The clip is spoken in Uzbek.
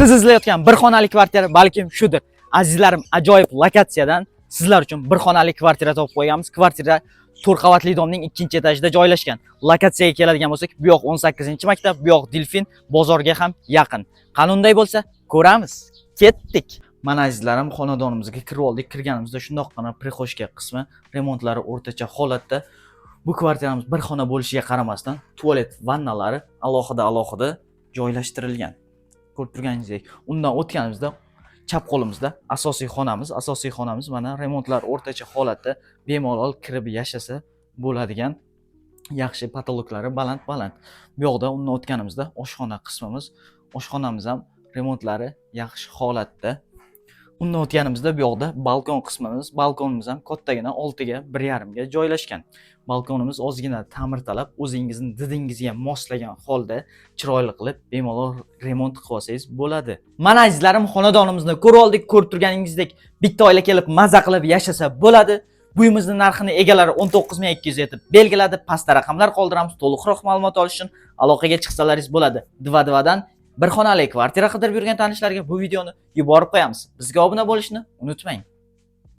Siz izlayotgan bir xonali kvartira balkim shudir. Azizlarim, ajoyib lokatsiyadan sizlar uchun bir xonali kvartira topib qo'yganmiz. Kvartira 4 qavatli domning ikkinchi etajida joylashgan. Lokatsiyaga keladigan bo'lsak, bu yoq 18-maktab, bu yoq Delfin bozorga ham yaqin. Qani unday bo'lsa, ko'ramiz. Ketdik. Mana azizlarim, xonadonimizga kirib oldik. Kirganimizda shundoqqina прихожка qismi, remontlari o'rtacha holatda. Bu kvartiramiz bir xona bo'lishiga qaramasdan, tualet, vannalari alohida alohida joylashtirilgan. Ko'rib turganingizdek, undan o'tganimizda chap qo'limizda asosiy xonamiz, asosiy xonamiz mana remontlar o'rtacha holatda, bemalol kirib yashasa bo'ladigan yaxshi потолок lari baland-baland. Bu yoqda undan o'tganimizda oshxona qismimiz, oshxonamiz ham remontlari yaxshi holatda. Undan o'tganimizda bu yoqda balkon qismimiz, balkonimiz ham kattagina 6 ga 1,5 ga joylashgan. Balkonimiz ozgina ta'mirtalab, o'zingizni didingizga moslagan holda chiroyli qilib bemalol remont qilib olsangiz bo'ladi. Mana azizlarim, xonadonimizni ko'rib oldik, ko'rib turganingizdek bitta oila kelib maza qilib yashasa bo'ladi. Bu uyimizni narxini egalari 19 200 etib belgiladi. Pastda raqamlar qoldiramiz. To'liqroq ma'lumot olish uchun aloqaga chiqsalaringiz bo'ladi. 2 dan bir xonali kvartira qidirib yurgan tanishlarga bu videoni yuborib qo'yamiz. Bizga obuna bo'lishni unutmang.